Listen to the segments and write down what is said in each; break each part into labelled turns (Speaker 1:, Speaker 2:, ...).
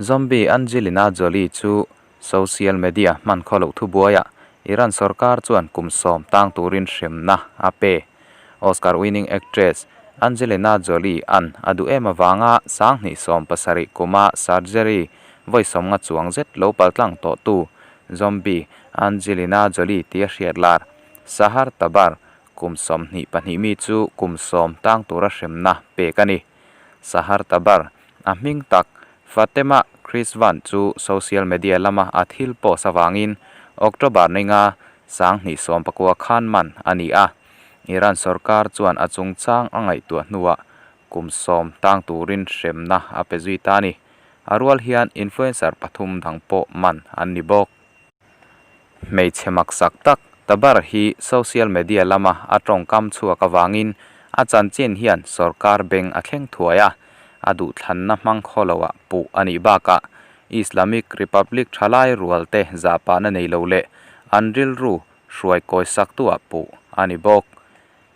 Speaker 1: Zombie Angelina Jolie chu social media hman khaw loh thubuaiah Iran sorkar chuan kum sawm tang turin hremna a pe. Oscar winning actress Angelina Jolie an a duh em avanga 2017 kuma surgery vawi sawmnga chuang zet lo paltlang tawhtu Zombie Angelina Jolie tia hriat lar Sahar Tabar kum 22 mi chu kum 10 tang tura hremna pek a ni. Sahar Tabar a hming tak Fatema Chrisvan chu social media lama a thil post avangin October ninga 2019 khan man a ni a. Iran sorkar chuan a chungchang a ngaihtuah hnuah kum 10 tang turin hremna a pe zui ta a ni. A rual hian influencer pathum dang pawh man an ni bawk. Hmeichhe maksak tak Tabar hi social media lama a tawngkam chhuak avangin a chanchin hian sorkar beng a thleng thuai a, a duhthlanna hmang khaw loah puh a nih bakah Islamic Republic thalai rualte zahpahna nei lo leh an rilru hruai kawi saktuah puh a ni bawk.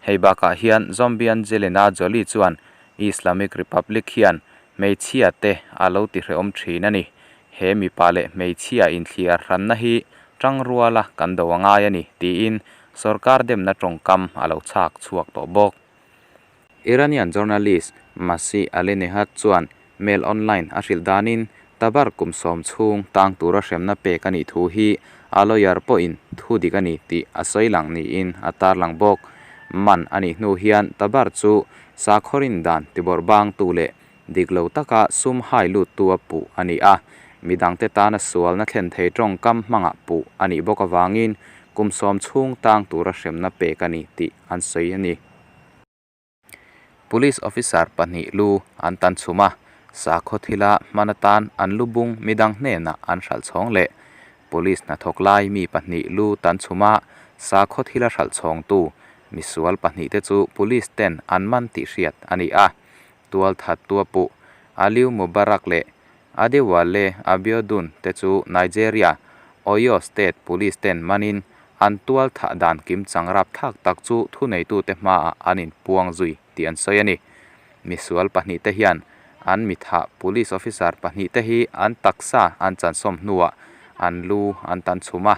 Speaker 1: Hei bakah hian Zombie Angelina Jolie chuan Islamic Republic hian hmeichhia te a lo ti hrehawm thin a ni. He mipa leh hmeichhia inthliar hranna hi tangruala kan do a ngai a ni, tiin sorkar demna tawngkam a lo chhak chhuak tawh bawk. Iranian journalist Masih Alinejad chuan Mail Online a hrilh danin Tabar kum 10 chhung tang tura hremna pek a nih thu hi a lawyer pawhin thu dik a ni tih a sawi lang niin a tarlang bawk. Man a nih hnu hian Tabar chu sakhawrin dan tibawrh bangtu leh dik lo taka sum hai luttu a puh a ni a, midangte tana sualna thlen thei tawngkam hmangah puh a nih bawk avangin kum 10 chhung tang tura hremna pek a ni tih an sawi a ni. Police officer pahnih lu an tan chhum a, sakhaw thila hman atan an lu bung midang hnenah an hralh chhawng leh. Police hnathawk lai mi pahnih lu tan chhum a, sakhaw thila hralh chhawngtu misual pahnih te chu police ten an man tih hriat a ni a. Tual that tua puh Aliu Mubarak leh Adewale Abiodun te chu Nigeria, Oyo State Police ten manin an tual thah dan kim chang rap thlak tak chu thuneitute hmaah an inpuang zui tih an sawi a ni. Misual pahnih te hian an mi thah police officer pahnih te hi an taksa an chansawm hnuah an lu an tan chhum a.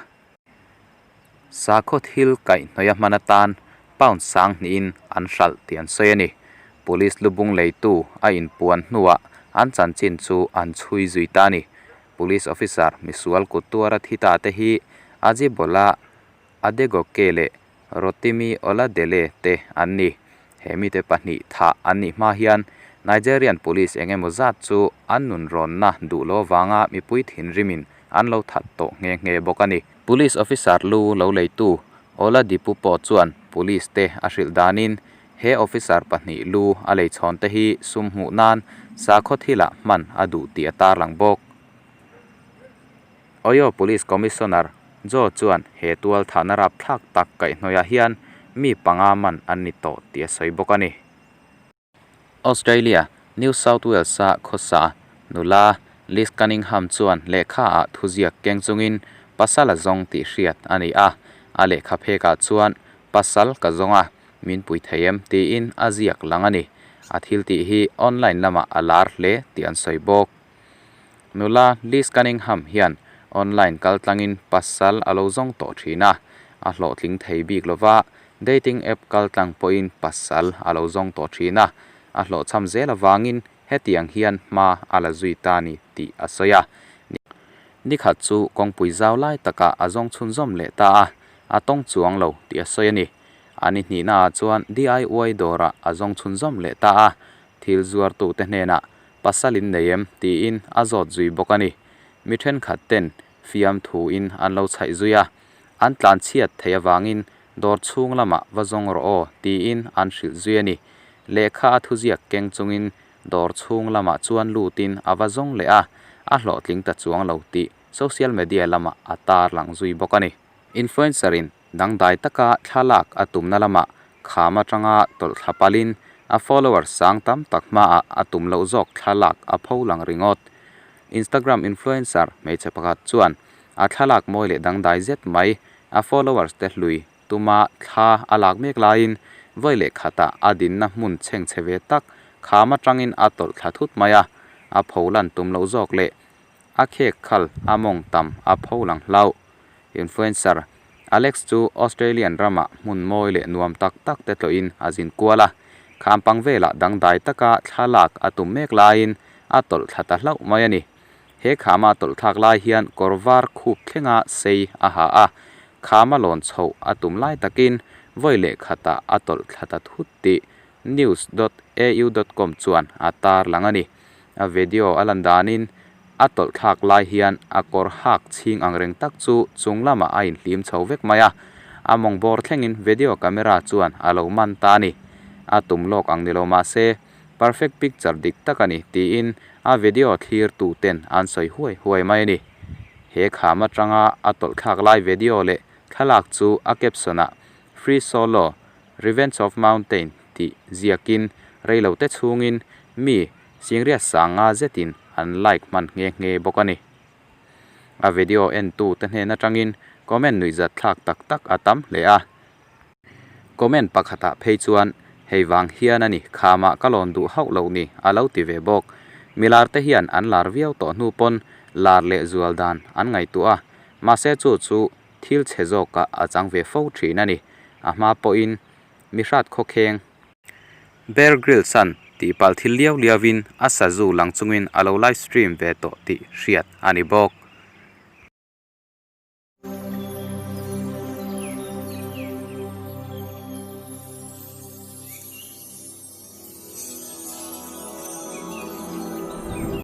Speaker 1: Sakhaw thil kaihhnawih a hman atan pound 2000in an hralh tih an sawi a ni. Police lubung leitu a inpuan hnuah an chanchin chu an chhui zui ta a ni. Police officer misual kut tuara thi ta te hi Ajibola Adegoke leh Rotimi Oladele te an ni. He mite pahnih thah an nih hma hian Nigerian police eng emaw zat chu an nunrawnna duh lo avanga mipui thinrimin an lo that tawh nghe nghe bawk a ni. Police officer lu lo leitu Oladipupo pawh chuan police te a hrilh danin he officer pahnih lu a lei chhawn te hi sum hmuh nan sakhaw thilah hman a duh tih a tarlang bawk. Oyo Police Commissioner Joe chuan he tual thahna rapthlak tak kaihhnawihah hian mi panga man an ni tawh tih a sawi bawk a ni. Australia, New South Wales-a khawsa nula Liz Cunningham chuan lehkha ah thuziak keng chungin pasal a zawng tih hriat a ni a. A lehkha phekah chuan pasal ka zawng a, min pui thei em tiin a ziak lang a ni. A thil tih hi online lamah a lar hle tih an sawi bawk. Nula Liz Cunningham hian online kaltlangin pasal a lo zawng tawh thin a, a hlawhtling thei bik lova, dating app kaltlang pawhin pasal a lo zawng tawh thin a, a hlawhchham zel avangin hetiang hian hma a la zui ta ni tih a sawi a. Nikhat chu kawngpui zau lai takah a zawng chhunzawm leh ta a, a tawng chuang lo tih a sawi a ni. A ni hnihnaah chuan DIY dawrah a zawng chhunzawm leh ta a, thil zuartute hnenah pasal in nei em tiin a zawt zui bawk a ni. Mi thenkhat ten fiam thuin an lo chhaih zui a, an tlan chhiat theih avangin dawr chhung lamah va zawng rawh aw tiin an hrilh zui a ni. Lehkha a thuziak keng chungin dawr chhung lamah chuan lutin a va zawng leh a, a hlawhtling ta chuang lo tih social media lamah a tarlang zui bawk a ni. Influencer in dangdai taka thlalak a tumna lamah kham atanga tawlh thla palin a followers sang tam tak hmaah a tum loh zawk thlalak a pho lang ringawt. Instagram influencer hmeichhe pakhat chuan a thlalak mawi leh dangdai zet mai a followers te hlui tuma thla a lak mek laiin vawi leh khatah a dinna hmun chhengchhe ve tak kham atangin a tawlh thla thut mai a, a pho lan tum loh zawk leh. a khek khal a mawng tam a pho lang hlauh. Influencer Alex chu Australian ramah hmun mawi leh nuam tak tak te tlawhin a zin kual a, khampang velah dangdai taka thlalak a tum mek laiin a tawlh thla ta hlauh mai a ni. He khama tawlh thlak lai hian kawr var khup thlenga sei a ha a, khama lawn chhoh a tum lai takin vawi leh khatah a tawlh thla ta thut tih news dot au dot com chuan a tar lang a ni. A video a lan danin a tawlh thlak lai hian a kawr hak chhing ang reng tak chu chung lamah a inhlim chho vek mai a, a mawng bawr thlengin video camera chuan a lo man ta a ni. A tum lawk ang ni lo mahse perfect picture dik tak a ni tiin a video thlir tu ten an sawi huai huai mai a ni. He kham atanga a tawlh thlak lai video leh thlalak chu a caption ah Free Solo Revenge of Mountain tih ziakin reilote chhungin mi Singriat sanga zetin an like hman nghe nghe bawk a ni. A video entu te hnen atangin comment nuihzat thlak tak tak a tam hle a. Comment pakhatah phei chuan hei vang hian a ni khamah ka lawn duh hauh loh ni a lo ti ve bawk. Milar te hian an lar viau tawh hnu pawn lar leh zual dan an ngaihtuah a, mahse chu chu thil chhe zawkah a chang ve fo thin a ni. A hma pawhin mi hrat khawkheng. Bear Grylls-a'n tihpalh thil liau liauin a sazu lang chungin a lo live stream ve tawh tih hriat a ni bawk.